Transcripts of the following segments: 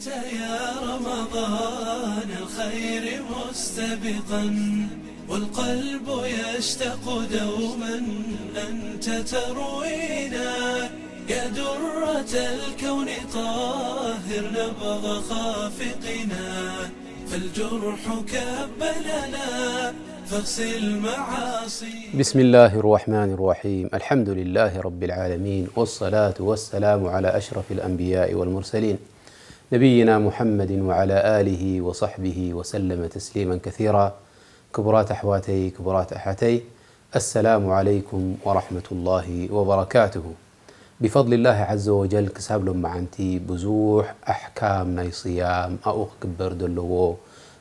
يا رمضان الخير مستبقا، والقلب يشتاق دوما أنت تروينا. يا درة الكون طهر نبض خافقنا، فالجرح كب لنا فاغسل معاصينا. بسم الله الرحمن الرحيم. الحمد لله رب العالمين، والصلاة والسلام على أشرف الأنبياء والمرسلين، نبينا محمد وعلى آله وصحبه وسلم تسليما كثيرا. ክቡራት ኣሕዋተይ፣ ክቡራት ኣሓተይ፣ السلام عليكم ورحمة الله وبركاته. بفضل الله عز وجل ክሳብ ሎመዓንቲ ብዙሕ ኣሕካም ናይ صيام ኣብኡ ክግበር ዘለዎ፣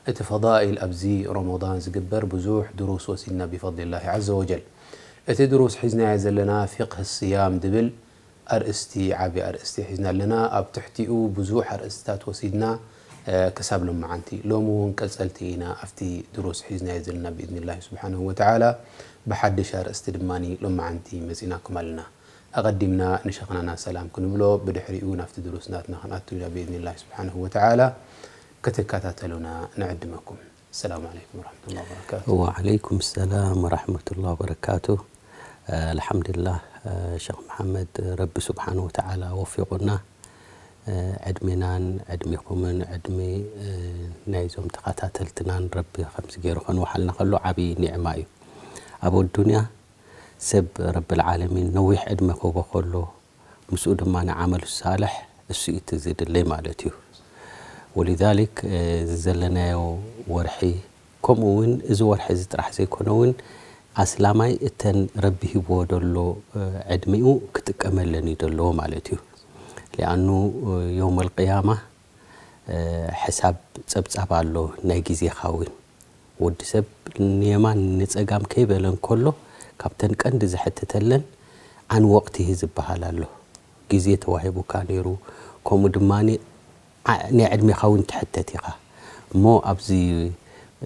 እቲ ፈዳኢል ኣብዚ ረመዳን ዝግበር ብዙሕ ድሩስ ወሲድና بفضل الله عز وجل። እቲ ድሩስ ሒዝናዮ ዘለና فقه الصيام ዝብል ኣርእስቲ፣ ዓቢ ኣርእስቲ ሒዝና ኣለና። ኣብ ትሕቲኡ ብዙሕ ኣርእስትታት ወሲድና፣ እ፣ ክሳብ ሎመዓንቲ። ሎሚ እውን ቀጸልቲ ኢና ኣብቲ ድሩስ ሒዝናዮ ዘለና بإذن الله سبحانه وتعالى። ብሓድሽ ኣርእስቲ ድማ ሎመዓንቲ መጺናኩም ኣለና። ኣቐዲምና ንሸኽናና ሰላም ክንብሎ፣ ብድሕሪኡ ናብቲ ድሩስ ናትና ክንኣቱ ኢና بإذن الله سبحانه وتعالى። ክትከታተሉና ንዕድመኩም። السلام عليكم ورحمة الله وبركاته. وعليكم السلام ورحمة الله وبركاته. ኣልሓምዱሊላህ፣ ሸኽ መሓመድ፣ ረቢ ስብሓን ወተዓላ ወፊቑና፣ ዕድሜናን ዕድሜኹምን ዕድሜ ናይዞም ተኸታተልትናን ረቢ ከምዚ ገይሩ ከንውሓልና ከሎ ዓብዪ ኒዕማ እዩ። ኣብ ኣዱንያ ሰብ ረብል ዓለሚን ነዊሕ ዕድመ ክህቦ ከሎ፣ ምስኡ ድማ ንዓመሉ ሳልሕ እሱ እዩ እቲ ዝድለይ ማለት እዩ። ወሊዛሊክ፣ እዚ ዘለናዮ ወርሒ፣ ከምኡ እውን እዚ ወርሒ እዚ ጥራሕ ዘይኮነ እውን፣ ኣስላማይ እተን ረቢ ሂብዎ ደሎ ዕድሚኡ ክጥቀመለን እዩ ደለዎ ማለት እዩ። ሊኣኑ የውመል ቅያማ ሕሳብ ጸብጻብ ኣሎ ናይ ግዜኻ እውን። ወዲ ሰብ ንየማን ንጸጋም ከይበለ እንከሎ፣ ካብተን ቀንዲ ዝሕተተለን ዓን ወቕቲሂ ዝበሃል ኣሎ። ግዜ ተዋሂቡካ ነይሩ፣ ከምኡ ድማ ዓ-፣ ናይ ዕድሜኻ እውን ትሕተት ኢኻ። እሞ ኣብዚ፣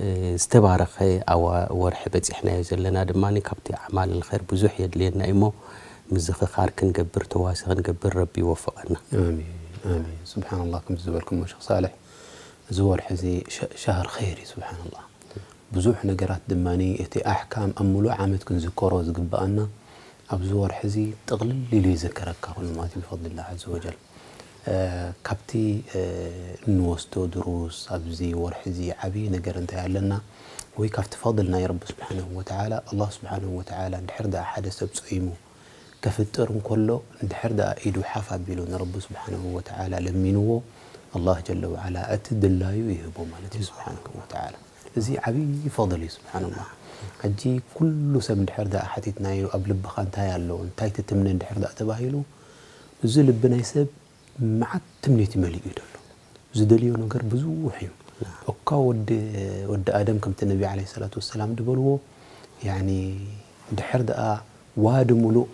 እ፣ ዝተባረኸ ኣዋ-፣ ወርሒ በጺሕናዮ ዘለና ድማ ካብቲ ኣዕማል ኸይር ብዙሕ የድልየና እዩ። እሞ ምዝኽኻር ክንገብር፣ ተዋሲ ክንገብር ረቢ ይወፍቐና። ኣሚን፣ ኣሚን። ስብሓንላህ፣ ከምዚ ዝበልኩሞ ሸኽ ሳልሕ፣ እዚ ወርሒ እዚ ሸ-፣ ሸህር ኸይር እዩ። ስብሓንላህ። ብዙሕ ነገራት ድማ እቲ ኣሕካም ኣብ ሙሉእ ዓመት ክንዝከሮ ዝግብኣና ኣብዚ ወርሒ እዚ ጥቕልል ኢሉ ይዝከረካ ኩሉ ማለት እዩ ብፈድልላህ ዓዘ ወጀል። እ፣ ካብቲ፣ እ፣ እንወስዶ ድሩስ ኣብዚ ወርሒ እዚ ዓብዪ ነገር እንታይ ኣለና? ወይ ካብቲ ፈድል ናይ ረቢ ስብሓነሁ ወተዓላ፣ ኣላህ ስብሓነሁ ወተዓላ እንድሕር ደኣ ሓደ ሰብ ጾይሙ ከፍጥር እንከሎ፣ እንድሕር ደኣ ኢዱ ሓፍ ኣቢሉ ንረቢ ስብሓነሁ ወተዓላ ለሚንዎ፣ ኣላህ ጀለ ወዓላ እቲ ድላዩ ይህቦ ማለት እዩ ስብሓነሁ ወተዓላ። እዚ ዓብዪ ፈድል እዩ ስብሓንላህ። ሕጂ ኩሉ ሰብ እንድሕር ደኣ ሓቲትናዮ ኣብ ልብኻ እንታይ ኣሎ፣ እንታይ ትትምነ እንድሕር ደኣ ተባሂሉ፣ እዚ ልቢ ናይ ሰብ መዓት ትምኒት መሊኡ እዩ ዘሎ። ዝደልዮ ነገር ብዙሕ እዩ። እኳ ወዲ፣ ወዲ ኣደም ከምቲ ነቢ ዓለይሂ ሰላቱ ወሰላም ዝበልዎ፣ ያኒ፣ እንድሕር ደኣ ዋዲ ሙሉእ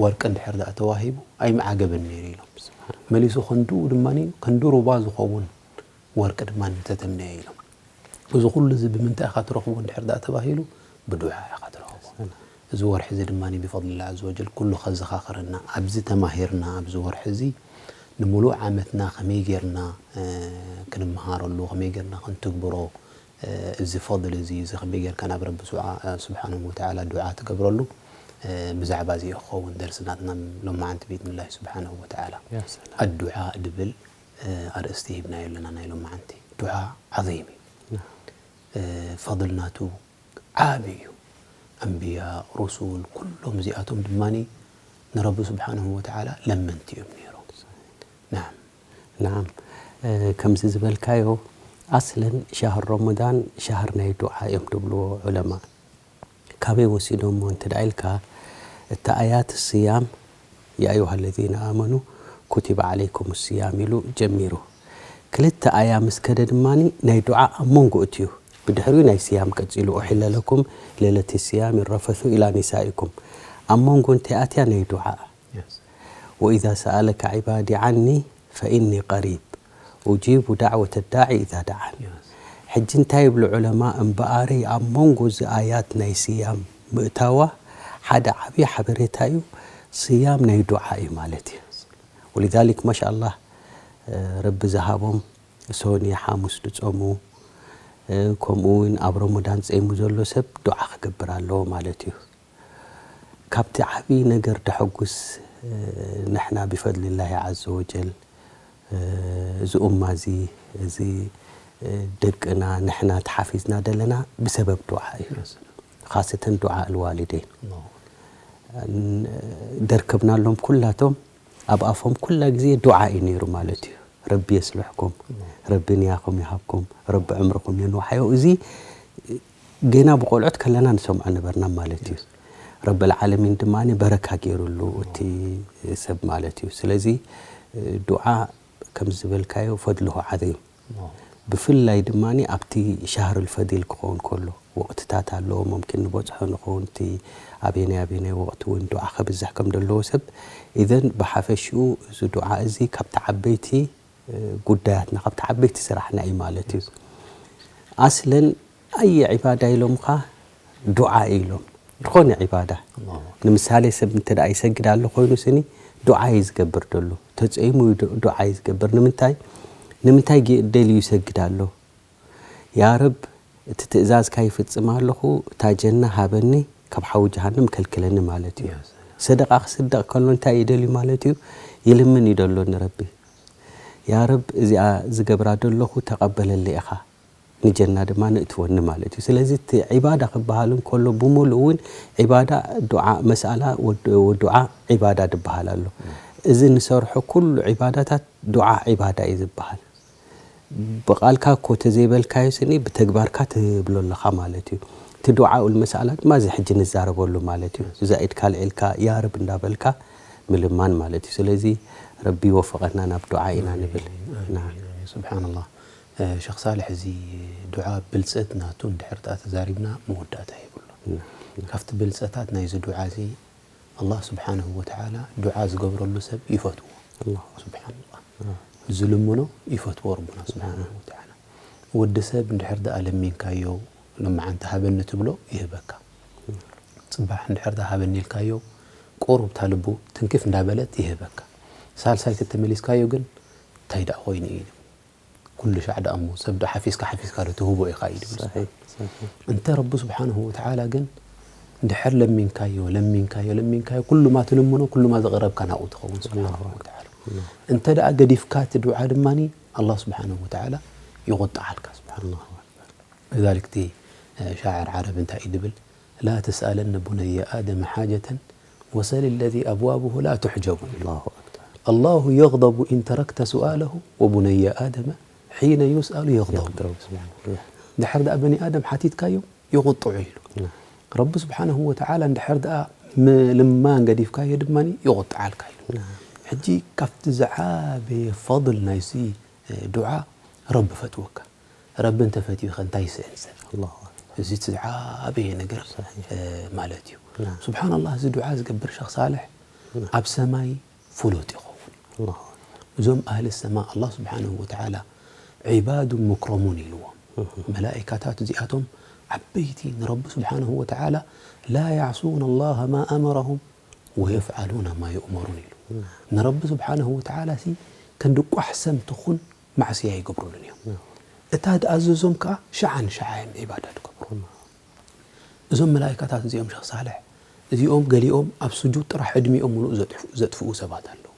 ወርቂ እንድሕር ደኣ ተዋሂቡ ኣይምዓገበን ነይሩ ኢሎም። መሊሱ ከንድኡ ድማ ከንዲ ሩባ ዝኸውን ወርቂ ድማ እንተተምነየ ኢሎም። እዚ ኩሉ እዚ ብምንታይ ኢኻ ትረኽቦ እንድሕር ደኣ ተባሂሉ፣ ብዱዓ ኢኻ ትረኽቦ። እዚ ወርሒ እዚ ድማ ብፈድልላህ ዓዘ ወጀል ኩሉ ከዘኻኽረና፣ ኣብዚ ተማሂርና፣ ኣብዚ ወርሒ እዚ ንምሉእ ዓመትና ከመይ ጌርና፣ እ፣ ክንመሃረሉ፣ ከመይ ጌርና ክንትግብሮ፣ እ፣ እዚ ፈድል እዚ፣ እዚ ከመይ ጌርካ ናብ ረቢ ስብሓ-፣ ስብሓነሁ ወተዓላ ዱዓ ትገብረሉ፣ እ፣ ብዛዕባ እዚ እዩ ክኸውን ደርሲ ናትና ሎማዓንቲ ብኢድኒላሂ ስብሓነሁ ወተዓላ። ያ ሰላም። ኣዱዓ ድብል፣ እ፣ ኣርእስቲ ሂብናዮ ኣለና ናይ ሎማዓንቲ። ዱዓ ዓዚም እዩ። ያ። እ፣ ፈድል ናቱ ዓቢ እዩ። ኣንብያ፣ ሩሱል፣ ኩሎም እዚኣቶም ድማ ንረቢ ስብሓነሁ ወተዓላ ለመንቲ እዮም ነይሮም። ናም። ናም። እ፣ ከምዚ ዝበልካዮ፣ ኣስለን ሻህር ረመዳን ሻህር ናይ ዱዓ እዮም ድብልዎ ዑለማ። ካበይ ወሲዶሞ እንተ ደኣ ኢልካ፣ እታ ኣያት ስያም፣ ያ ኣዩሃ ለዚነ ኣመኑ ኩቲበ ዓለይኩም ስያም ኢሉ ጀሚሩ። ክልተ ኣያ ምስ ከደ ድማ ናይ ዱዓ ኣብ መንጎ እትዩ። ብድሕሪኡ ናይ ስያም ቀጺሉ፣ ኡሒለ ለኩም ሌለቲ ስያም ረፈሱ ኢላ ኒሳኢኩም። ኣብ መንጎ እንተ ኣትያ ናይ ዱዓ። የስ። ወኢዛ ሰኣለካ ዒባዲ ዓኒ ፈኢኒ ቀሪብ ኡጂቡ ዳዕወተ ዳዒ ኢዛ ደዓን። የስ። ሕጂ እንታይ ይብሉ ዑለማ፣ እምበኣረይ ኣብ መንጎ እዚ ኣያት ናይ ስያም ምእታዋ ሓደ ዓብዪ ሓበሬታ እዩ። ስያም ናይ ዱዓ እዩ ማለት እዩ። ወሊዛሊክ ማሻኣላህ፣ እ፣ ረቢ ዝሃቦም ሶኒ ሓሙስ ድጾሙ፣ እ፣ ከምኡ እውን ኣብ ረመዳን ጸይሙ ዘሎ ሰብ ዱዓ ክገብር ኣለዎ ማለት እዩ። ካብቲ ዓቢ ነገር ደሐጉስ፣ እ፣ ንሕና ብፈድሊላሂ ዐዘ ወጀል፣ እ፣ እዚ ኡማ እዚ፣ እዚ፣ እ፣ ደቅና ንሕና ተሓፊዝና ደለና ብሰበብ ዱዓ እዩ። ኻሰተን ዱዓ ኣልዋሊደይን። ን-፣ ደርከብናሎም ኩላቶም ኣብ ኣፎም ኩላ ግዜ ዱዓ እዩ ነይሩ ማለት እዩ። ረቢ የስልሕኩም፣ ረቢ ንያኹም ይሃብኩም፣ ረቢ ዕምርኹም የንውሓዮ። እዚ ገና ብቆልዑት ከለና ንሰምዖ ነበርና ማለት እዩ። ረቢ ልዓለሚን ድማ በረካ ገይሩሉ እቲ ሰብ ማለት እዩ። ስለዚ ዱዓ ከም ዝበልካዮ ፈድልሁ ዓዚም። ብፍላይ ድማ ኣብቲ ሻህር ልፈዲል ክኸውን ከሎ ወቕትታት ኣለዎ። ሙምኪን ንበጽሖ ንኸውን እቲ ኣበየናይ ኣበየናይ ወቕቲ እውን ዱዓ ከብዝሕ ከም ዘለዎ ሰብ። ኢዘን ብሓፈሽኡ እዚ ዱዓ እዚ ካብቲ ዓበይቲ፣ እ፣ ጉዳያትና፣ ካብቲ ዓበይቲ ስራሕና እዩ ማለት እዩ። ኣስለን ኣየ ዒባዳ ኢሎምኻ ዱዓ ኢሎም። ዝኾነ ዒባዳ። ኣላሁ ኣክበር። ንምሳሌ ሰብ እንተ ደኣ ይሰግድ ኣሎ ኮይኑ ስኒ ዱዓ እዩ ዝገብር ደሎ። ተጸይሙ ዱ-፣ ዱዓ እዩ ዝገብር። ንምንታይ? ንምንታይ ጌ-፣ ደልዩ ይሰግድ ኣሎ? ያ ረብ፣ እቲ ትእዛዝካ ይፍጽም ኣለኹ፣ እታ ጀና ሃበኒ፣ ካብ ሓዊ ጀሃነም ከልክለኒ ማለት እዩ። ያ ሰላም። ሰደቃ ክስደቕ ከሎ እንታይ እዩ ደልዩ ማለት እዩ? ይልምን እዩ ደሎ ንረቢ። ያ ረብ፣ እዚኣ ዝገብራ ደለኹ ተቐበለለይ ኢኻ፣ ንጀና ድማ ንእትወኒ ማለት እዩ። ስለዚ እቲ ዒባዳ ክበሃል እንከሎ ብምሉእ እውን ዒባዳ ዱዓ፣ መስኣላ ወድ-፣ ወዱዓ ዒባዳ ድበሃል ኣሎ። እዚ ንሰርሖ ኩሉ ዒባዳታት ዱዓ ዒባዳ እዩ ዝበሃል። ብቓልካ እኮ ተዘይበልካዮ ስኒ ብተግባርካ ትብሎ ኣለኻ ማለት እዩ። እቲ ዱዓኡል መስኣላ ድማ እዚ ሕጂ ንዛረበሉ ማለት እዩ። እዛ ኢድካ ኣልዒልካ ያ ረብ እንዳበልካ ምልማን ማለት እዩ። ስለዚ ረቢ ይወፍቐና ናብ ዱዓ ኢና ንብል። ኣሚን፣ ናም። ኣሚን፣ ኣሚን። ሱብሓነላህ። እ፣ ሸኽ ሳልሕ፣ እዚ ዱዓ ብልጸት ናቱ እንድሕር ደኣ ተዛሪብና መወዳእታ የብሉን። ናም፣ ናም። ካብቲ ብልጸታት ናይዚ ዱዓ እዚ ኣላህ ስብሓነሁ ወተዓላ ዱዓ ዝገብረሉ ሰብ ይፈትዎ። ኣላሁ ኣክበር። ስብሓነላህ። ኣዎ። ዝልምኖ ይፈትዎ ረቡና ስብሓነሁ ኣዎ። ወተዓላ። ወዲ ሰብ እንድሕር ደኣ ለሚንካዮ፣ ሎማዓንቲ ሃበኒ ትብሎ ይህበካ። ኣዎ። ጽባሕ እንድሕር ደኣ ሃበኒ ኢልካዮ፣ ቁሩብ እታ ልቡ ትንክፍ እንዳበለት ይህበካ። ሳልሳይ ተተመሊስካዮ ግን እንታይ ደኣ ኮይኑ እዩ? ኩሉ ሻዕ ደኣ እሞ ሰብ ዶ ሓፊዝካ ሓፊዝካ ዶ ትህቦ ኢኻ እዩ ዝብል። ሰሒሕ፣ ሰሒሕ። እንተ ረቢ ስብሓንሁ ወተዓላ ግን እንድሕር ለሚንካዮ፣ ለሚንካዮ፣ ለሚንካዮ፣ ኩሉ ማ ትልምኖ፣ ኩሉ ማ ዘቕረብካ ናብኡ ትኸውን ስብሓንሁ ኣላሁ ወተዓላ። ኣክበር። እንተ ደኣ ገዲፍካ እቲ ዱዓ ድማኒ ኣላህ ስብሓንሁ ወተዓላ ይቑጣዓልካ ስብሓንሁ። ኣላሁ ኣክበር። ذلك እቲ፣ እ፣ ሻዕር ዓረብ እንታይ እዩ ድብል? لا تسألن بني آدم حاجة وسل الذي أبوابه لا تحجب. ኣላሁ ኣክበር። الله يغضب إن تركت سؤاله وبني آدم حين يسأل يغضب. የቕድረው፣ ስብሓን። ድሕር ደኣ በኒ ኣደም ሓቲትካዮ ይቑጥዑ ኢሉ። ና። ረቢ ስብሓንሁ ወተዓላ እንድሕር ደኣ ምልማን ገዲፍካዮ ድማ ይቑጥዓልካ ኢሉ። ና። ሕጂ ካብቲ ዝዓበየ ፈضል ናይዚ፣ እ፣ ዱዓ ረቢ ፈትወካ። ረቢ እንተፈትዩኸ እንታይ ይስእን ሰብ? ኣላሁ ኣክበር። እዚ እቲ ዝዓበየ ነገር፣ ሰሒሕ። እ፣ ማለት እዩ። ናም። ሱብሓነላህ፣ እዚ ዱዓ ዝገብር ሸኽ ሳልሕ ናም። ኣብ ሰማይ ፍሉጥ ይኸውን። ኣላሁ ኣክበር። እዞም ኣህሊ ሰማ ኣላህ ስብሓነሁ ወተዓላ ዒባዱ ሙክረሙን ኢልዎም። እህ። መላኢካታት እዚኣቶም ዓበይቲ ንረቢ ስብሓነሁ ወተዓላ لا يعصون الله ما أمرهم ويفعلون ما يؤمرون ኢሉ። ናም። ንረቢ ስብሓነሁ ወተዓላ ሲ ከንዲ ቋሕ ሰም ትኹን ማዕስያ ኣይገብሩሉን እዮም። ናም። እታ ዝኣዘዞም ከኣ ሸዓ ንሸዓ እዮም ዒባዳ ዝገብሩ። ናም። እዞም መላኢካታት እዚኦም ሸኽ ሳልሕ፣ እዚኦም ገሊኦም ኣብ ስጁድ ጥራሕ ዕድሚኦም ምሉእ ዘጥፍ-፣ ዘጥፍኡ ሰባት ኣለዉ።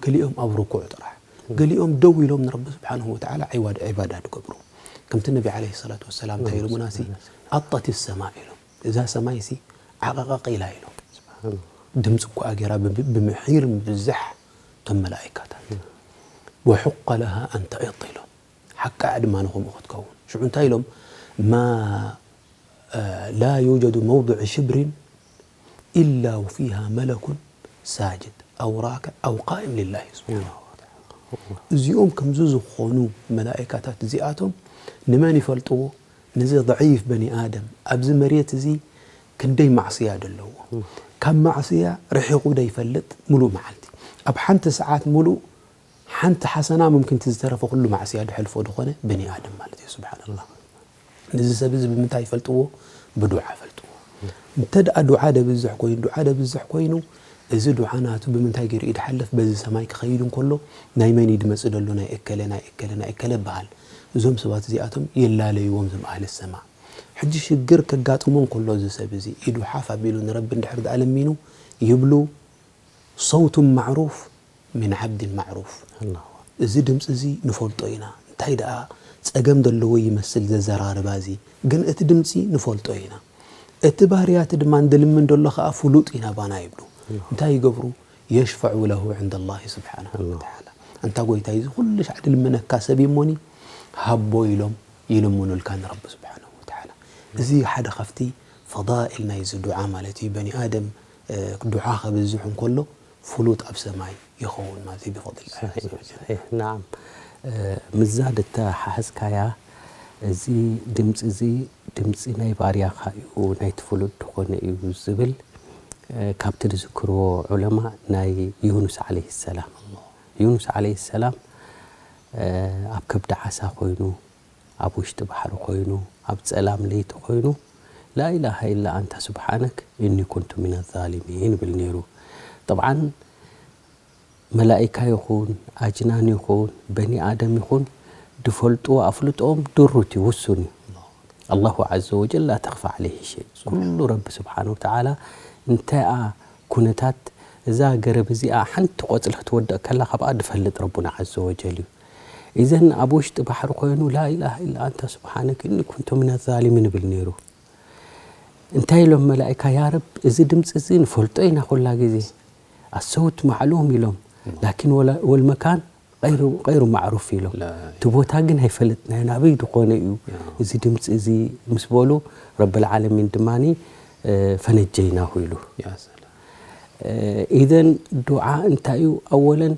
ገሊኦም ኣብ ርኩዕ ጥራሕ፣ ገሊኦም ደው ኢሎም ንረቢ ስብሓንሁ ወተዓላ ዒዋድ-፣ ዒባዳ ዝገብሩ። ከምቲ ነቢ ዓለይሂ ሰላቱ ወሰላም እንታይ ኢሎምና ሲ፣ ኣጠት ሰማ ኢሎም። እዛ ሰማይ ሲ ዓቐቐቕ ኢላ ኢሎም። ስብሓን። ድምፂ እኳ ገይራ ብ-፣ ብምሒር ምብዛሕ እቶም መላኢካታት። ወሑቀ ለሃ ኣን ተዒጥ ኢሎም። ሓቃ ድማ ንኸምኡ ክትከውን። ሽዑ እንታይ ኢሎም? ማ፣ እ፣ ላ ዩጀዱ መውድዕ ሽብሪን ኢላ ወፊሃ መለኩን ሳጅድ ኣው ራክዕ ኣው ቃኢም ሊላሂ ስብሓነሁ ወተዓላ። እዚኦም ከምዚ ዝኾኑ መላኢካታት እዚኣቶም ንመን ይፈልጥዎ? ነዚ ضعيف በኒ ኣደም ኣብዚ መሬት እዚ ክንደይ ማዕስያ ደለዎ። እም። ካብ ማዕስያ ርሒቑ ደይፈልጥ ሙሉእ መዓልቲ። ኣብ ሓንቲ ሰዓት ሙሉእ ሓንቲ ሓሰና ሙምኪን እቲ ዝተረፈ ኩሉ ማዕስያ ድሐልፎ ድኾነ በኒ ኣደም ማለት እዩ። ስብሓንላህ። ነዚ ሰብ እዚ ብምንታይ ይፈልጥዎ? ብዱዓ ይፈልጥዎ። እንተ ደኣ ዱዓ ደብዝሕ ኮይኑ፣ ዱዓ ደብዝሕ ኮይኑ፣ እዚ ዱዓ ናቱ ብምንታይ ገይሩ እዩ ድሓልፍ? በዚ ሰማይ ክኸይድ እንከሎ ናይ መን እዩ ድመጽእ ደሎ? ናይ እከለ፣ ናይ እከለ፣ ናይ እከለ ይበሃል። እዞም ሰባት እዚኣቶም የላለይዎም እዞም ኣህሊ ሰማ። ሕጂ ሽግር ከጋጥሞ እንከሎ እዚ ሰብ እዚ ኢዱ ሓፍ ኣቢሉ ንረቢ እንድሕር ደኣ ለሚኑ ይብሉ፣ "ሰውቱን ማዕሩፍ ምን ዓብድን ማዕሩፍ።" ኣላሁ። እዚ ድምፂ እዚ ንፈልጦ ኢና። እንታይ ደኣ ጸገም ዘለዎ ይመስል ዘዘራርባ እዚ፣ ግን እቲ ድምፂ ንፈልጦ ኢና። እቲ ባርያ እቲ ድማ እንድልምን ደሎ ኸዓ ፍሉጥ ኢና ባና ይብሉ። እንታይ ይገብሩ? የሽፈዑ ለሁ ዕንደ ላሂ ስብሓነሁ ኣላሁ። ወተዓላ። "ኣንታ ጎይታይ፣ እዚ ኩሉ ሻዕ ድልምነካ ሰብ እሞኒ ሃቦ" ኢሎም ይልምኑልካ ንረቢ ስብሓነሁ ወተዓላ። እዚ ሓደ ካብቲ ፈዳኢል ናይዚ ዱዓ ማለት እዩ። በኒ ኣደም፣ እ፣ ዱዓ ከብዝሕ እንከሎ ፍሉጥ ኣብ ሰማይ ይኸውን ማለት እዩ ብፈድሊ ላሂ ዐዘ ወጀል። ሰሒሕ፣ ናዓም። እ፣ ምዛ ድተሓሓዝካያ፣ እዚ ድምፂ እዚ ድምፂ ናይ ባርያኻ እዩ፣ ናይቲ ፍሉጥ ዝኾነ እዩ ዝብል፣ እ፣ ካብቲ ዝዝክርዎ ዑለማ ናይ ዩኑስ ዓለይሂ ሰላም። ዩኑስ ዓለይሂ ሰላም፣ እ፣ ኣብ ከብዲ ዓሳ ኮይኑ፣ ኣብ ውሽጢ ባሕሪ ኮይኑ፣ ኣብ ጸላም ለይቲ ኮይኑ፣ "ላኢላሃ ኢላ ኣንታ ሱብሓነክ ኢኒ ኩንቱ ሚነ ዛሊሚን" ይብል ነይሩ። ጠብዓን መላኢካ ይኹን፣ ኣጅናን ይኹን፣ በኒ ኣደም ይኹን፣ ድፈልጥዎ ኣፍልጦኦም ድሩት እዩ፣ ውሱን እዩ። ኣላሁ ዐዘ ወጀል ላ ተኽፋ ዐለይሂ ሸይ። ኩሉ ረቢ ስብሓነ ወተዓላ እንተይኣ ኩነታት እዛ ገረብ እዚኣ ሓንቲ ቆጽሊ ክትወድቕ ከላ ካብኣ ድፈልጥ ረቡና ዐዘ ወጀል እዩ። ኢዘን ኣብ ውሽጢ ባሕሪ ኮይኑ፣ "ላኢላሃ ኢላ ኣንታ ሱብሓነክ ኢኒ ኩንቱ ሚነ ዛሊሚን" ይብል ነይሩ። እንታይ ኢሎም መላኢካ? "ያ ረብ፣ እዚ ድምፂ እዚ ንፈልጦ ኢና ኩላ ግዜ፣ ኣሰውት ማዕሉም" ኢሎም። ላኪን ወላ-፣ ወልመካን ቀይሩ፣ ቀይሩ ማዕሩፍ ኢሎም። ላ-፣ እቲ ቦታ ግን ኣይፈለጥናዮን፣ ኣበይ ዝኾነ እዩ ያ። እዚ ድምፂ እዚ ምስ በሉ፣ ረብል ዓለሚን ድማኒ፣ እ፣ "ፈነጀይናሁ" ኢሉ። ያ ሰላም። እ፣ ኢዘን ዱዓ እንታይ እዩ? ኣወለን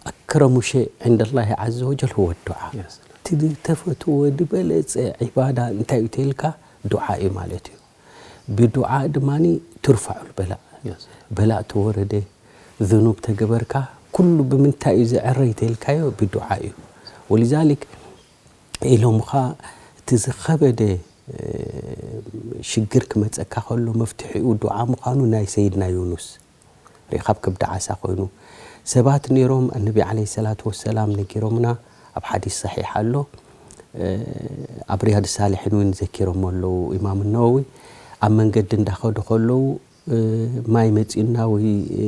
ኣክረሙ ሸይ ዕንደ ላሂ ዐዘ ወጀል ሁወ ዱዓ። ያ ሰላም። እቲ ዝተፈትዎ ድበለፀ ዒባዳ እንታይ እዩ ተልካ? ዱዓ እዩ ማለት እዩ። ብዱዓ ድማኒ ትርፋዑል በላእ። ያ ሰላም። በላእ ተወረደ፣ ዝኑብ ተገበርካ፣ ኩሉ ብምንታይ እዩ ዝዕረ ተልካዮ? ብዱዓ እዩ። ወሊዛሊክ ኢሎምኻ እቲ ዝኸበደ፣ እ፣ ሽግር ክመጸካ ከሎ መፍትሒኡ ዱዓ ምዃኑ ናይ ሰይድና ዩኑስ ሪኢኻ ኣብ ከብዲ ዓሳ ኮይኑ። ሰባት ነይሮም፣ ኣነቢ ዓለይሂ ሰላቱ ወሰላም ነጊሮምና፣ ኣብ ሓዲስ ሰሒሕ ኣሎ። እ፣ ኣብ ሪያድ ሳሊሒን እውን ዘኪሮም ኣለዉ። ኢማም ነወዊ ኣብ መንገዲ እንዳኸዱ ከለዉ፣ እ፣ ማይ መጺኡና ወይ፣ እ፣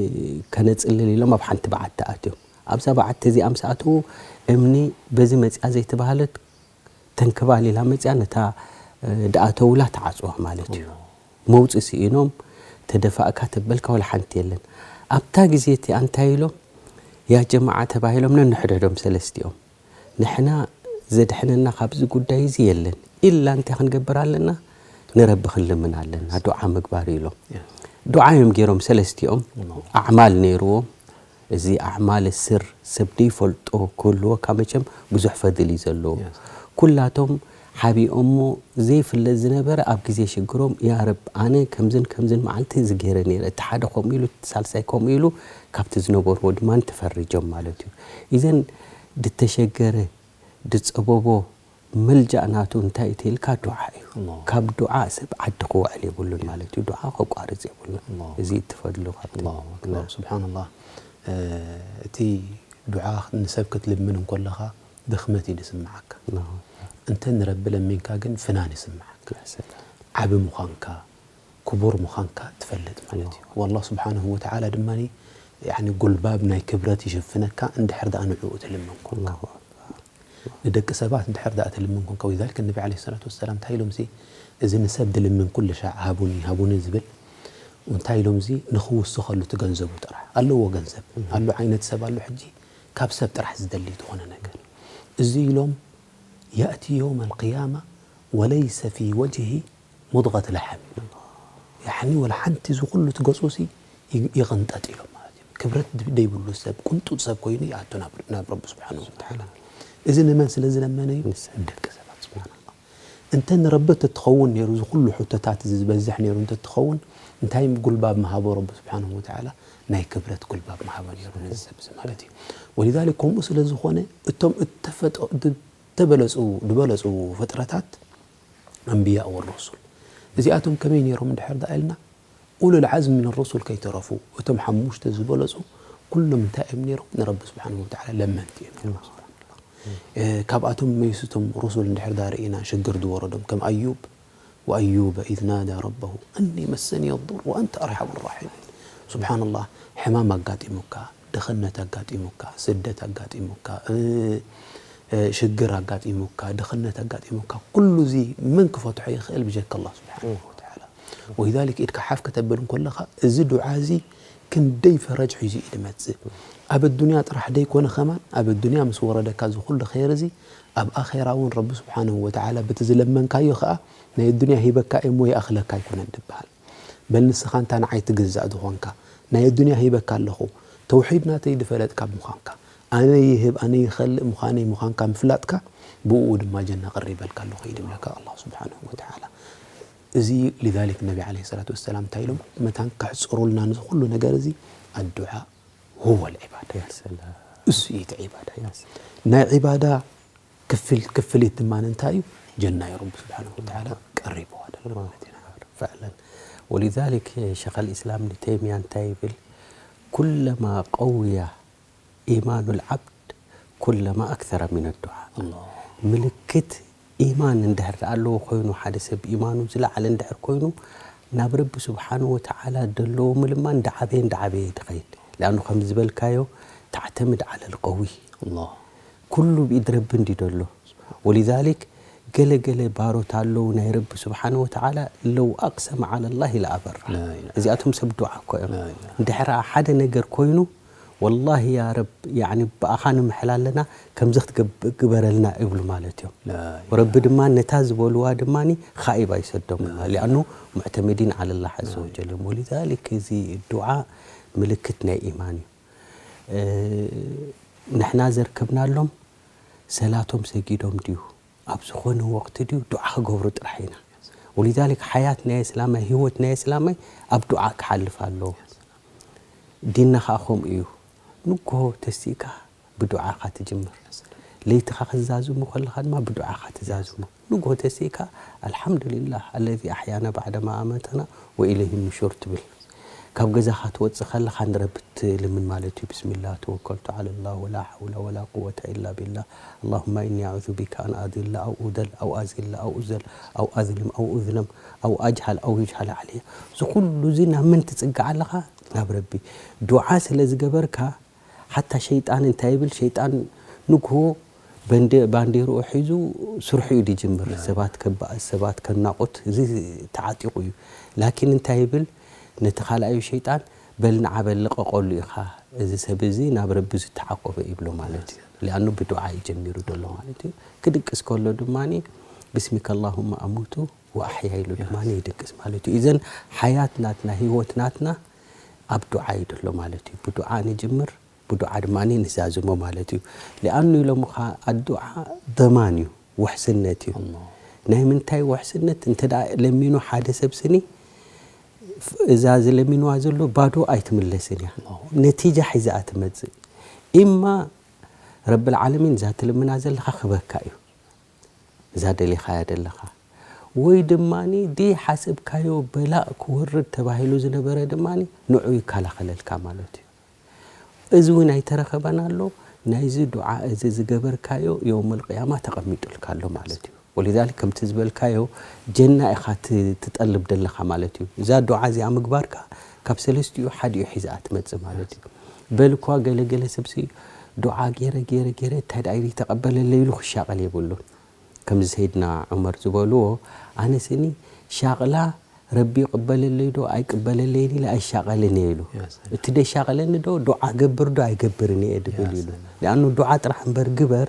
ከነጽልል ኢሎም ኣብ ሓንቲ በዓቲ ኣትዮም። ኣብዛ በዓቲ እዚኣ ምስ ኣተዉ እምኒ በዚ መጺኣ ዘይተባህለት ተንከባሊላ መጺኣ ነታ፣ እ፣ ድኣተውላ ተዓጽዋ ማለት እዩ። መውጺ ስኢኖም ተደፋእካ ተበልካ ወላ ሓንቲ የለን። ኣብታ ግዜ እቲኣ እንታይ ኢሎም? ያ ጀማዓ ተባሂሎም ነንሕድሕዶም ሰለስቲኦም። ንሕና ዘድሕነና ካብዚ ጉዳይ እዚ የለን። ኢላ እንታይ ክንገብር ኣለና? ንረቢ ክንልምን ኣለና። ዱዓ ምግባር ኢሎም። ያ። ዱዓ እዮም ገይሮም ሰለስቲኦም። ኣላሁ። ኣዕማል ነይርዎም። እዚ ኣዕማል ስር ሰብ ደይፈልጦ ክህልወካ መቸም ብዙሕ ፈድል እዩ ዘለዎ። ያ። ኩላቶም ሓቢኦሞ ዘይፍለጥ ዝነበረ ኣብ ግዜ ሽግሮም፣ "ያ ረብ፣ ኣነ ከምዝን ከምዝን መዓልቲ እዚ ገይረ ነይረ፣ እቲ ሓደ ከምኡ ኢሉ፣ እቲ ሳልሳይ ከምኡ ኢሉ" ካብቲ ዝነበርዎ ድማ ተፈሪጆም ማለት እዩ። ኢዘን ድተሸገረ፣ ድጸበቦ፣ መልጃእ ናቱ እንታይ እዩ ተልካ? ዱዓ እዩ። ኣላሁ። ካብ ዱዓ ሰብ ዓዲ ክውዕል የብሉን ማለት እዩ። ዱዓ ከቋርጽ የብሉን። ኣላሁ። እዚ እትፈድሉ ካብቲ። ኣላሁ ኣክበር። ሱብሓነላህ። እ፣ እቲ ዱዓ ንሰብ ክትልምን እንከለኻ ድኽመት እዩ ዝስምዓካ። ኣላሁ። እንተ ንረቢ ለሚንካ ግን ፍናን ይስምዓካ። ያ ሰላም። ዓቢ ምዃንካ፣ ክቡር ምዃንካ ትፈልጥ ማለት እዩ። ኣላሁ። ወላህ ስብሓነሁ ወተዓላ ድማ፣ ያኒ፣ ጉልባብ ናይ ክብረት ይሽፍነካ፣ እንድሕር ደኣ ንዕኡ ትልምን ኮንካ። ኣላሁ ኣክበር። ንደቂ ሰባት እንድሕር ደኣ ትልምን ኮንካ። ወሊዛሊክ ነቢ ዓለይሂ ሰላቱ ወሰላም እንታይ ኢሎም ሲ፣ እዚ ንሰብ ድልምን ኩሉ ሻዕ ሃቡኒ፣ ሃቡኒ ዝብል፣ እንታይ ኢሎም እዚ ንኽውስኸሉ እቲ ገንዘቡ ጥራሕ። ኣለዎ ገንዘብ። እም። ኣሎ ዓይነት ሰብ ኣሎ ሕጂ፣ ካብ ሰብ ጥራሕ ዝደሊ ዝኾነ ነገር። እዚ ኢሎም፣ "የእቲ የውመል ቅያማ ወለይሰ ፊ ወጅሂ ሙድገት ለሐም" ኢሉ። ያኒ ወላ ሓንቲ እዚ ኩሉ እቲ ገጹ ሲ ይ-፣ ይቕንጠጥ ኢሎም ማለት እዩ። ክብረት ድ-፣ ደይብሉ ሰብ፣ ቅንጡጥ ሰብ ኮይኑ ይኣቱ ናብ፣ ናብ ረቢ ስብሓነሁ ወተዓላ። እዚ ንመን ስለ ዝለመነ እዩ? ንሰብ። ንደቂ ሰባት። ስብሓነላህ። እንተ ንረቢ ተትኸውን ነይሩ፣ እዚ ኩሉ ሕቶታት እዚ ዝበዝሕ ነይሩ እንተትኸውን፣ እንታይ ጉልባብ ምሃቦ ረቢ ስብሓነሁ ወተዓላ? ናይ ክብረት ጉልባብ ምሃቦ ነይሩ ነዚ ሰብ እዚ ማለት እዩ። ወሊዛሊክ ከምኡ ስለ ዝኾነ፣ እቶም እተፈጠ-፣ ድ-፣ ተበለጹ፣ ዝበለጹ ፍጥረታት ኣንብያ ወሩሱል። እዚኣቶም ከመይ ነይሮም እንድሕር ደኣ ኢልና፣ ኡሉል ዓዝሚ ሚን ሩሱል ከይተረፉ፣ እቶም ሓሙሽተ ዝበለጹ ኩሎም እንታይ እዮም ነይሮም? ንረቢ ስብሓንሁ ወተዓላ ለመንቲ እዮም ነይሮም። ስብሓንላህ። እ፣ ካብኣቶም መይሱ እቶም ሩሱል እንድሕር ዳ ርኢና ሽግር ዝወረዶም ከም ኣዩብ፣ ወኣዩበ ኢዝ ናዳ ረበሁ ኣኒ መሰኒ ዱር ወኣንተ ኣርሓሙ ራሒሚን። ስብሓንላህ፣ ሕማም ኣጋጢሙካ፣ ድኽነት ኣጋጢሙካ፣ ስደት ኣጋጢሙካ፣ እ፣ እ፣ ሽግር ኣጋጢሙካ፣ ድኽነት ኣጋጢሙካ፣ ኩሉ እዚ መን ክፈትሖ ይኽእል ብጀካ ኣላህ ስብሓንሁ ወተዓላ። ወሊዛሊክ ኢድካ ሓፍ ከተብል እንከለኻ፣ እዚ ዱዓ እዚ ክንደይ ፈረጅ ሒዙ እዩ ዝመጽእ። ኣብ ኣዱንያ ጥራሕ ደይኮነ ከማን፣ ኣብ ኣዱንያ ምስ ወረደካ እዚ ኩሉ ኸይር እዚ፣ ኣብ ኣኼራ እውን ረቢ ስብሓንሁ ወተዓላ በቲ ዝለመንካዮ ኸኣ፣ ናይ ኣዱንያ ሂበካ እየ እሞ ይኣኽለካ ኣይኮነን ድበሃል። በል ንስኻ እንታ ንዓይ ትግዛእ ዝኾንካ፣ ናይ ኣዱንያ ሂበካ ኣለኹ፣ ተውሒድ ናተይ ድፈለጥካ ምዃንካ፣ ኣነ ይህብ ኣነ ይኸልእ ምዃነይ ምዃንካ ምፍላጥካ፣ ብእኡ ድማ ጀና ቀሪበልካ ኣለኹ እዩ ድብለካ ኣላህ ስብሓንሁ ወተዓላ። እዚ ሊዛሊክ ነቢ ዓለይሂ ሰላቱ ወሰላም እንታይ ኢሎም? መታን ከሕፅሩልና ንዚ ኩሉ ነገር እዚ ኣዱዓ ሁወ ልዒባዳ። ያ ሰላም። እሱ እዩ እቲ ዒባዳ። ያ ሰላም። ናይ ዒባዳ ክፍል-፣ ክፍሊት ድማ እንታይ እዩ? ጀና እዩ ረቢ ስብሓንሁ ወተዓላ ቀሪብዋ ዘሎ ማለት ኢና። ፈዕለን። ወሊዛሊክ ሸኸል ኢስላም ኢብኒ ተይሚያ እንታይ ይብል? ኩለማ ቀውያ ኢማኑል ዓብድ ኩለማ ኣክሰረ ሚነ ዱዓ። ኣላህ። ምልክት ኢማን እንድሕር ደኣ ኣለዎ ኮይኑ፣ ሓደ ሰብ ኢማኑ ዝለዓለ እንድሕር ኮይኑ፣ ናብ ረቢ ስብሓንሁ ወተዓላ ደለዎ ምልማን እንዳዓበየ እንዳዓበየ ድኸይድ። ሊኣኑ ከም ዝበልካዮ፣ ተዕተምድ ዓለል ቀዊ። ኣላህ። ኩሉ ብኢድ ረቢ እንዲ ደሎ። ወሊዛሊክ፣ ገለ ገለ ባሮት ኣለዉ ናይ ረቢ ስብሓንሁ ወተዓላ፣ ለው ኣቅሰመ ዓለላሂ ለኣበራ። ላ ኢላሃ። እዚኣቶም ሰብ ዱዓ እኮ እዮም። ላ ኢላሃ። እንድሕር ሓደ ነገር ኮይኑ፣ ወላሂ ያ ረብ፣ ያዕኒ ብኣኻ ንምሕል ኣለና፣ ከምዚ ክትገብ-፣ ግበረልና ይብሉ ማለት እዮም። ላ ኢላሃ። ረቢ ድማ ነታ ዝበልዋ ድማ ኻኢባ ይሰዶም። ላ ኢላሃ። ሊኣኑ ሙዕተመዲን ዓለላህ ዐዘ ወጀል እዮም። ወሊዛሊክ እዚ ዱዓ ምልክት ናይ ኢማን እዩ። እ፣ ንሕና ዘርከብናሎም ሰላቶም ሰጊዶም ድዩ? ኣብ ዝኾነ ወቕቲ ድዩ? ዱዓ ክገብሩ ጥራሕ ኢና። ወሊዛሊክ ሓያት ናይ እስላማይ፣ ህይወት ናይ እስላማይ ኣብ ዱዓ ክሓልፍ ኣለዎ። ዲንና ኸኣ ከምኡ እዩ። ንግሆ ተሲእካ ብዱዓ ኢኻ ትጅምር። ለይትኻ ክትዛዝሙ ከለኻ ድማ ብዱዓ ኢኻ ትዛዝሙ። ንግሆ ተሲእካ ኣልሓምዱሊላህ ኣለዚ ኣሕያና ባዕደማ ኣመተና ወኢለይሂ ኑሹር ትብል። ካብ ገዛኻ ትወጽእ ከለኻ ንረቢ ትልምን ማለት እዩ። ብስሚላህ ተወከልቱ ዓለላህ ወላ ሓውላ ወላ ቁወተ ኢላ ቢላህ። ኣላሁማ ኢኒ ኣዑዙ ቢካ ኣን ኣድለ ኣው ኡደል ኣው ኣዝለ ኣው ኡዘል ኣው ኣዝልም ኣው ኡዝለም ኣው ኣጅሃል ኣው ዩጅሃል ዓለየ። እዚ ኩሉ እዚ ናብ መን ትጽጋዕ ኣለኻ? ናብ ረቢ። ዱዓ ስለ ዝገበርካ ሓታ ሸይጣን እንታይ ይብል? ሸይጣን ንግሆ በንደ-፣ ባንዴርኡ ሒዙ ስርሑ እዩ ዝጅምር። ናይ። ሰባት ከባእስ፣ ሰባት ከናቑት፣ እዚ ተዓጢቑ እዩ። ላኪን እንታይ ይብል? ነቲ ካልኣዩ ሸይጣን፣ "በል ንዓ በል ልቐቐሉ ኢኻ፣ እዚ ሰብ እዚ ናብ ረቢ ዝተዓቆበ" ይብሎ ማለት እዩ። ሊኣኑ ብዱዓ እዩ ጀሚሩ ዘሎ ማለት እዩ። ክድቅስ ከሎ ድማኒ፣ "ብስሚከ ኣላሁመ ኣሙቱ ወኣሕያ" ኢሉ ድማኒ ይድቅስ ማለት እዩ። ኢዘን ሓያት ናትና፣ ህይወት ናትና ኣብ ዱዓ እዩ ዘሎ ማለት እዩ። ብዱዓ ንጅምር፣ ብዱዓ ድማ ንዛዝሞ ማለት እዩ። ሊኣኑ ኢሎምኻ ኣዱዓ ደማን እዩ፣ ውሕስነት እዩ። ኣላህ። ናይ ምንታይ ውሕስነት? እንተ ደኣ ለሚኑ ሓደ ሰብ ስኒ፣ እዛ ዝለሚንዋ ዘሎ ባዶ ኣይትምለስን እያ። ኣላህ። ነቲጃ ሒዛ እያ ትመጽእ። ኢማ ረብል ዓለሚን እዛ ትልምና ዘለኻ ክበካ እዩ። እዛ ደሊኻያ ደለኻ። ወይ ድማኒ፣ ደይሓሰብካዮ በላእ ክወርድ ተባሂሉ ዝነበረ ድማኒ፣ ንዑ ይከላኸለልካ ማለት እዩ። እዚ እውን ኣይተረኸበን ኣሎ፣ ናይዚ ዱዓ እዚ ዝገበርካዮ የውመል ቅያማ ተቐሚጡልካ ኣሎ ማለት እዩ። ወሊዛሊክ፣ ከምቲ ዝበልካዮ፣ ጀና ኢኻ ት-፣ ትጠልብ ደለኻ ማለት እዩ። እዛ ዱዓ እዚኣ ምግባርካ፣ ካብ ሰለስቲኡ ሓዲኡ ሒዛ ትመጽእ ማለት እዩ። በል እኳ ገለ ገለ ሰብሲ፣ ዱዓ ገይረ፣ ገይረ፣ ገይረ፣ እንታይ ደኣ ኢሉ ይተቐበለለይ ኢሉ ክሻቐል የብሉን። ከምዚ ሰይድና ዑመር ዝበልዎ፣ ኣነ ስኒ ሻቕላ ረቢ ይቕበለለይ ዶ ኣይቅበለለይን ኢለ ኣይሻቐልን እየ ኢሉ። ያ ሰላም። እቲ ደሻቐለኒ ዶ ዱዓ ገብር ዶ ኣይገብርን እየ ድብል ያ ኢሉ። ሰላም። ሊኣኑ ዱዓ ጥራሕ እምበር ግበር፣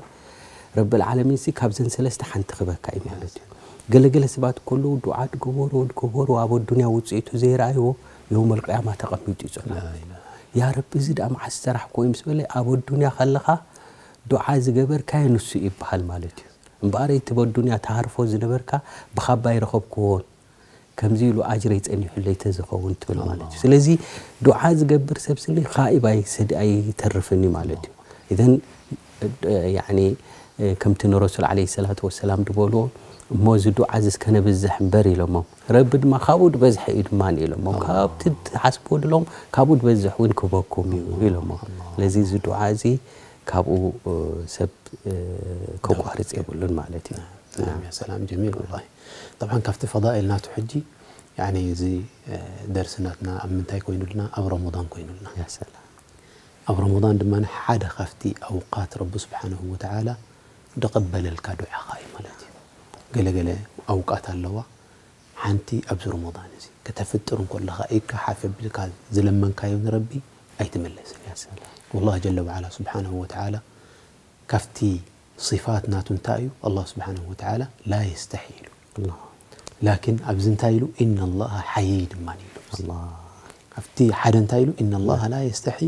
ረብል ዓለሚን ሲ ካብዘን ሰለስተ ሓንቲ ክበካ እዩ ማለት እዩ። ያ ሰላም። ገለገለ ሰባት ከለዉ ዱዓ ድገበሩ ድገበሩ ኣብ ኣዱንያ ውፅኢቱ ዘይረኣይዎ የውመል ቅያማ ተቐሚጡ ይፅንሑ። ላ ኢላሃ። ያ ረቢ እዚ ደኣ መዓስ ሰራሕክዎ እዩ ምስ በለ ኣብ ኣዱንያ ከለኻ ዱዓ ዝገበርካዮ ንሱ ይበሃል ማለት እዩ። እምበኣር እቲ በዱንያ ትሃርፎ ዝነበርካ ብኻባ ኣይረኸብክዎን፣ ከምዚ ኢሉ ኣጅረይ ጸኒሑለይ ተዝኸውን ትብል ማለት እዩ። ኣላህ። ስለዚ ዱዓ ዝገብር ሰብ ስኒ ኻኢብ ኣይሰድ-፣ ኣይተርፍን እዩ ማለት እዩ። ኢዘን፣ ያዕኒ፣ ከምቲ ንረሱል ዓለይሂ ሰላቱ ወሰላም ዝበልዎ፣ እሞ እዚ ዱዓ እዚ እስከ ነብዝሕ እምበር ኢሎሞም። ረቢ ድማ ካብኡ ዝበዝሐ እዩ ድማ ኢሎሞም። ካብቲ ትሓስብዎ ድለኹም ካብኡ ዝበዝሕ እውን ክህበኩም እዩ ኢሎሞም። ስለዚ እዚ ዱዓ እዚ ካብኡ፣ እ፣ ሰብ፣ እ፣ ከቋርጽ የብሉን ማለት እዩ። نعم، يا سلام، جميل والله. طبعا ካብቲ ፈዳኢል ናቱ ሕጂ ያኒ እዚ፣ እ፣ ደርሲ ናትና ኣብ ምንታይ ኮይኑልና? ኣብ ረመዳን ኮይኑልና። ያ ሰላም። ኣብ ረመዳን ድማ ሓደ ካብቲ ኣውቃት ረቢ ስብሓንሁ ወተዓላ ዝቕበለልካ ዱዓኻ እዩ ማለት እዩ። ገለገለ ኣውቃት ኣለዋ። ሓንቲ ኣብዚ ረመዳን እዚ ከተፍጥር እንከለኻ ኢድካ ሓፍ ኣቢልካ ዝለመንካዮ ንረቢ ኣይትመለስን። ያ ሰላም። ወላሂ ጀለ ወዓላ ስብሓንሁ ወተዓላ ካብቲ ሲፋት ናቱ እንታይ እዩ? ኣላህ ስብሓንሁ ወተዓላ ላ የስተሒ ኢሉ። ኣላህ። ላኪን ኣብዚ እንታይ ኢሉ? ኢነ ላሃ ሓይይ ድማ ኢሉ። ኣላህ። ኣብቲ ሓደ እንታይ ኢሉ? ኢነ ላሃ ላ የስተሒ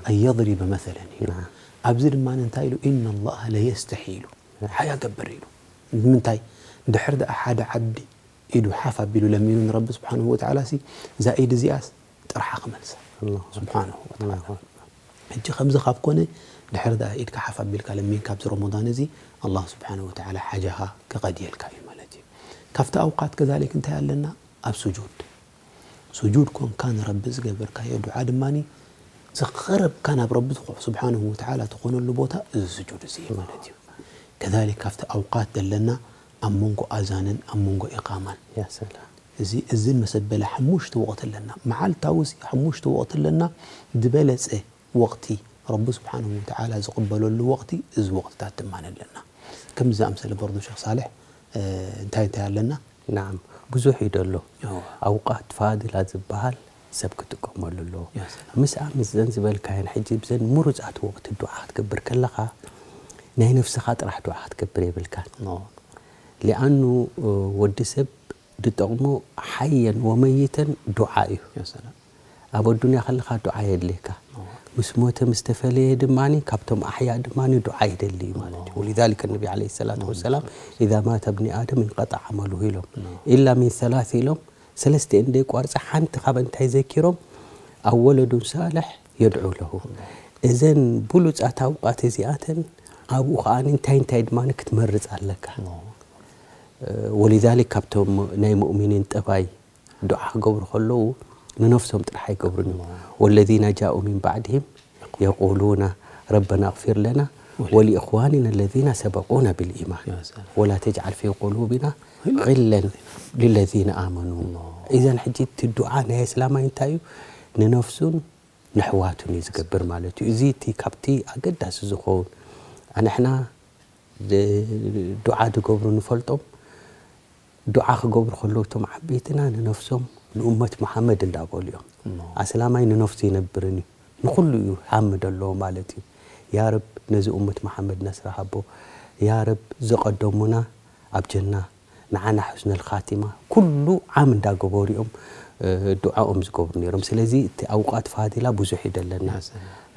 ኣን የድሪበ መሰለን ኢሉ። ናም። ኣብዚ ድማ እንታይ ኢሉ? ኢነ ላሃ ለየስተሒ ኢሉ። ሓያ ገብር ኢሉ። ንምንታይ? ድሕር ደኣ ሓደ ዓብዲ ኢዱ ሓፍ ኣቢሉ ለሚኑ ንረቢ ስብሓንሁ ወተዓላ ሲ እዛ ኢድ እዚኣስ ጥርሓ ክመልሳ ኣላሁ ስብሓንሁ ወተዓላ። ኣላሁ ኣክበር። ሕጂ ከምዚ ካብ ኮነ ድሕር ደኣ ኢድካ ሓፍ ኣቢልካ ለሚንካ ኣብዚ ረመዳን እዚ ኣላህ ስብሓንሁ ወተዓላ ሓጃኻ ክቐድየልካ እዩ ማለት እዩ። ካብቲ ኣውቃት ከዛሊክ እንታይ ኣለና? ኣብ ስጁድ ስጁድ ኮንካ ንረቢ ዝገበርካዮ ዱዓ ድማኒ ዝቐረብካ ናብ ረቢ ዝኾ-፣ ስብሓንሁ ወተዓላ ትኾነሉ ቦታ እዚ ስጁድ እዚ እዩ ማለት እዩ። ከዛሊክ ካብቲ ኣውቃት ዘለና ኣብ መንጎ ኣዛንን ኣብ መንጎ ኢቃማን ያ ሰላም። እዚ እዝን መሰበለ ሓሙሽተ ወቕቲ ኣለና። መዓልታዊ ሲ ሓሙሽተ ወቕቲ ኣለና። ዝበለጸ ወቕቲ ረቢ ስብሓንሁ ወተዓላ ዝቕበለሉ ወቕቲ እዚ ወቕትታት ድማ ኣለና። ከምዚ ዝኣምሰለ በርዶ ሸኽ ሳልሕ፣ እ፣ እንታይ እንታይ ኣለና? ናዓም፣ ብዙሕ እዩ ደሎ። እዎ። ኣውቃት ፋድላ ዝበሃል ሰብ ክጥቀመሉ ኣለዎ። ያ ሰላም። ምስኣ ምስዘን ዝበልካየን ሕጂ ብዘን ምሩጻት ወቕቲ ዱዓ ክትገብር ከለኻ ናይ ነፍስኻ ጥራሕ ዱዓ ክትገብር የብልካን። እዎ። ሊኣኑ፣ እ፣ ወዲ ሰብ ዝጠቕሞ ሓየን ወመይተን ዱዓ እዩ። ያ ሰላም። ኣብ ኣዱንያ ከለኻ ዱዓ የድልየካ። ምስ ሞተ ምስ ተፈለየ ድማ ካብቶም ኣሕያ ድማ ዱዓ ይደሊ እዩ ማለት እዩ። ወሊዛሊከ ነቢ ዓለይሂ ሰላቱ ወሰላም ኢዛ ማተ ብኒ ኣደም እንቀጣ ዓመሉሁ ኢሎም። ኢላ ሚን ሰላስ ኢሎም፣ ሰለስቲአን ደይቋርፃ ሓንቲ ካብ እንታይ ዘኪሮም? ኣወለዱን ሳልሕ የድዑ ለሁ። እዘን ብሉፃት ኣውቃት እዚኣተን ኣብኡ ከዓ እንታይ እንታይ ድማ ክትመርፅ ኣለካ። ወሊዛሊክ ካብቶም ናይ ሙእሚኒን ጠባይ ዱዓ ክገብሩ ከለዉ ንነፍሶም ጥራሕ ኣይገብሩን እዮም። ወለዚነ ጃኡ ሚን ባዕድሂም የቁሉና ረበና ኣግፊር ለና ወሊእኽዋኒና ለዚነ ሰበቁና ብልኢማን ያ ሰላም። ወላ ተጅዓል ፊ ቁሉቢና ግለን ልለዚነ ኣመኑ። ኢዘን ሕጂ እቲ ዱዓ ናይ እስላማይ እንታይ እዩ? ንነፍሱን ንሕዋቱን እዩ ዝገብር ማለት እዩ። እዚ እቲ ካብቲ ኣገዳሲ ዝኸውን ኣንሕና ድ-፣ ዱዓ ዝገብሩ ንፈልጦም። ዱዓ ክገብሩ ከለዉ እቶም ዓበይትና ንነፍሶም ንኡመት መሓመድ እንዳበሉ እዮም። ኣስላማይ ንነፍሱ ይነብርን እዩ። ንኹሉ እዩ ሃም ዘለዎ ማለት እዩ። ያ ረብ ነዚ ኡመት መሓመድ ነስራ ሃቦ። ያ ረብ ዝቐደሙና ኣብ ጀና ንዓና ሑስነል ኻቲማ። ኩሉ ዓም እንዳገበሩ እዮም፣ እ፣ ዱዓኦም ዝገብሩ ነይሮም። ስለዚ እቲ ኣውቃት ፋዲላ ብዙሕ እዩ ደለና።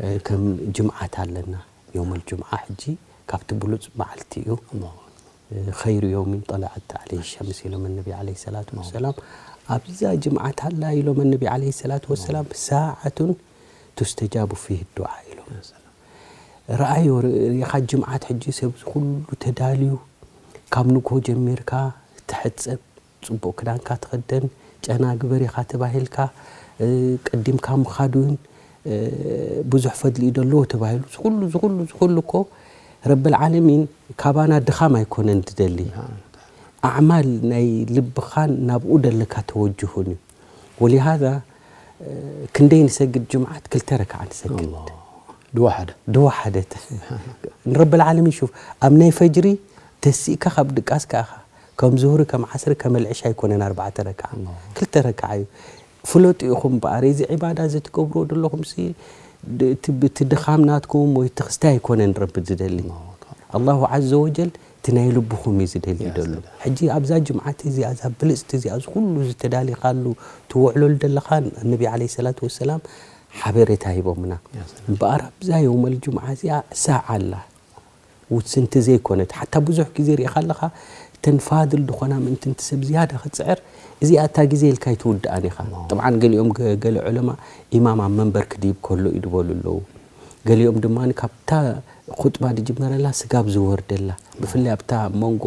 እ፣ ከም ጅምዓት ኣለና። የውመል ጅምዓ ሕጂ ካብቲ ብሉጽ መዓልቲ እዩ። እ፣ ኸይሩ የውሚን ጠለዐት ዓለይሂ ሸምስ ኢሎም ነቢ ዓለይሂ ሰላቱ ወሰላም። ኣብዛ ጅምዓት ኣላ ኢሎም ነቢ ዓለይሂ ሰላቱ ወሰላም፣ ሳዓቱን ቱስተጃቡ ፊህ ዱዓ ኢሎም። ረኣዮ፣ ር-፣ ሪኢኻ ጅምዓት ሕጂ ሰብ እዚ ኩሉ ተዳልዩ ካብ ንግሆ ጀሚርካ ትሕጸብ፣ ጽቡቕ ክዳንካ ትኽደን፣ ጨና ግበር ኢኻ ተባሂልካ፣ እ፣ ቀዲምካ ምኻድ እውን፣ እ፣ ብዙሕ ፈድሊ እዩ ደለዎ ተባሂሉ። ዝኹሉ፣ ዝኹሉ፣ ዝኹሉ እኮ ረብል ዓለሚን ካባና ድኻም ኣይኮነን ዝደሊ። ኣዕማል ናይ ልብኻን ናብኡ ደለካ ተወጅሁን እዩ። ወሊሃዛ፣ እ፣ ክንደይ ንሰግድ ጅምዓት? ክልተ ረክዓ ንሰግድ። ኣላህ። ድዋ ሓደ። ድዋ ሓደት። ንረብል ዓለሚን ሹፍ፣ ኣብ ናይ ፈጅሪ ተሲእካ ካብ ድቃስ ከኣኻ፣ ከም ዙሁሪ፣ ከም ዓስሪ፣ ከም ኣልዕሻ ኣይኮነን ኣርባዕተ ረክዓ። ኣላህ። ክልተ ረክዓ እዩ። ፍለጡ ኢኹም እምበኣር፣ እዚ ዒባዳ እዚ ትገብርዎ ዘለኹም ሲ፣ ድ-፣ እቲ፣ እቲ ድኻም ናትኩም ወይ እቲ ክስታይ ኣይኮነን ረቢ ዝደሊ። ኣላሁ ዓዘ ወጀል እቲ ናይ ልብኹም እዩ ዝደሊ ያ ደሎ። ሰላም። ሕጂ ኣብዛ ጅምዓት እዚኣ፣ እዛ ብልጽቲ እዚኣ፣ እዚ ኩሉ ዝተዳሊኻሉ ትውዕለሉ ዘለኻ፣ ነቢ ዓለይሂ ሰላቱ ወሰላም ሓበሬታ ሂቦምና። ያ ሰላም። እምበኣር ኣብዛ የውመል ጅምዓ እዚኣ ሳዓ ኣላ። ውስንቲ ዘይኮነት፣ ሓታ ብዙሕ ግዜ ሪኢኻ ኣለኻ፣ እተን ፋድል ዝኾና ምእንቲ እቲ ሰብ ዝያዳ ክትጽዕር፣ እዚኣ እታ ግዜ ኢልካ ኣይትውድኣን ኢኻ። ጠብዓን ገሊኦም ገ-፣ ገለ ዑለማ ኢማም ኣብ መንበር ክድይብ ከሎ እዩ ዝበሉ ኣለዉ። ገሊኦም ድማ ካብታ ኹጥባ ዝጅመረላ ስጋብ ዝወርደላ፣ ብፍላይ ኣብታ መንጎ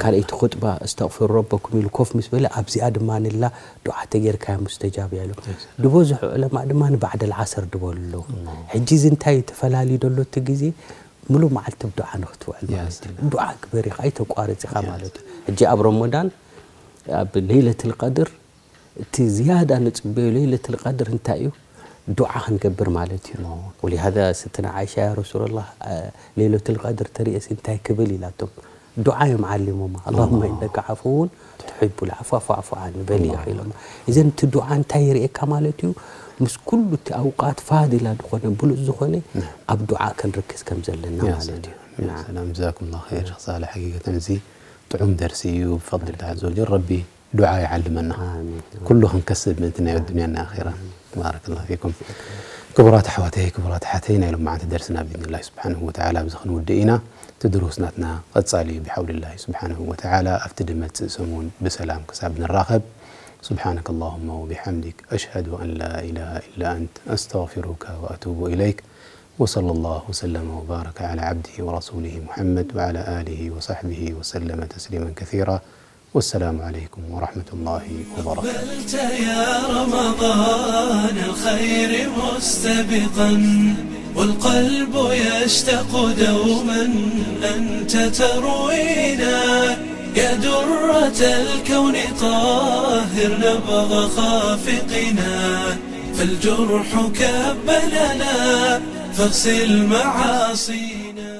ካልኣይቲ ኹጥባ እስተቕፍሩ ረበኩም ኢሉ ኮፍ ምስ በለ ኣብዚኣ ድማ ንላ ዱዓ ተጌርካያ ሙስተጃብ እያ ኢሎም። ዝበዝሑ ዑለማ ድማ ንባዕደል ዓሰር ድበሉ ኣለዉ። ሕጂ እዚ እንታይ ተፈላልዩ ዘሎ እቲ ግዜ ምሉእ መዓልቲ ብዱዓ ንኽትውዕል ማለት እዩ። ዱዓ ግበር ኢኻ ኣይተቋርጽ ኢኻ ማለት እዩ። ሕጂ ኣብ ረመዳን ኣብ ለይለትል ቀድር እቲ ዝያዳ ንጽበዮ ለይለትል ቀድር እንታይ እዩ? ዱዓ ክንገብር ማለት እዩ። ወሊሃዛ ስትነ ዓይሻ ያ ረሱላላህ ለይለትል ቀድር ተርእየሲ እንታይ ክብል ኢላቶም ዱዓ እዮም ዓሊሞማ። اللهم إنك عفو تحب العفو فاعف عني በል ኢኻ ኢሎማ። እዘን እቲ ዱዓ እንታይ የርእየካ ማለት እዩ? ምስ ኩሉ እቲ ኣውቃት ፋዲላ ዝኾነ ብሉፅ ዝኾነ ኣብ ዱዓ ክንርክዝ ከም ዘለና ማለት እዩ። ሰላም ጀዛኩም ላ ኸይር ሸኽ ሳለ ሓቂቀተን እዚ ጥዑም ደርሲ እዩ ብፈضل الله عز وجل ረቢ ዱዓ ይዓልመና ኩሉ ክንከስብ ምእንቲ ናይ ኣዱንያን ኣኺራ ባረከላ ፊኩም ክቡራት ኣሕዋተይ ክቡራት ኣሓተይ ናይ ሎማዓንቲ ደርስና ብኢድንላህ ስብሓንሁ ወተዓላ ኣብዚ ክንውድእ ኢና እቲ ድሩስ ናትና ቀጻሊ እዩ ብሓውልላህ ስብሓንሁ ወተዓላ ኣብቲ ድመጽእ ሰሙን ብሰላም ክሳብ ንራኸብ سبحانك اللهم وبحمدك أشهد أن لا إله إلا أنت أستغفرك وأتوب إليك وصلى الله وسلم وبارك على عبده ورسوله محمد وعلى آله وصحبه وسلم تسليما كثيرا والسلام عليكم ورحمة الله وبركاته أقبلت يا رمضان الخير مستبقا والقلب يشتاق دوما أنت تروينا يا درة الكون طهر نبض خافقنا فالجرح كب لنا فاغسل معاصينا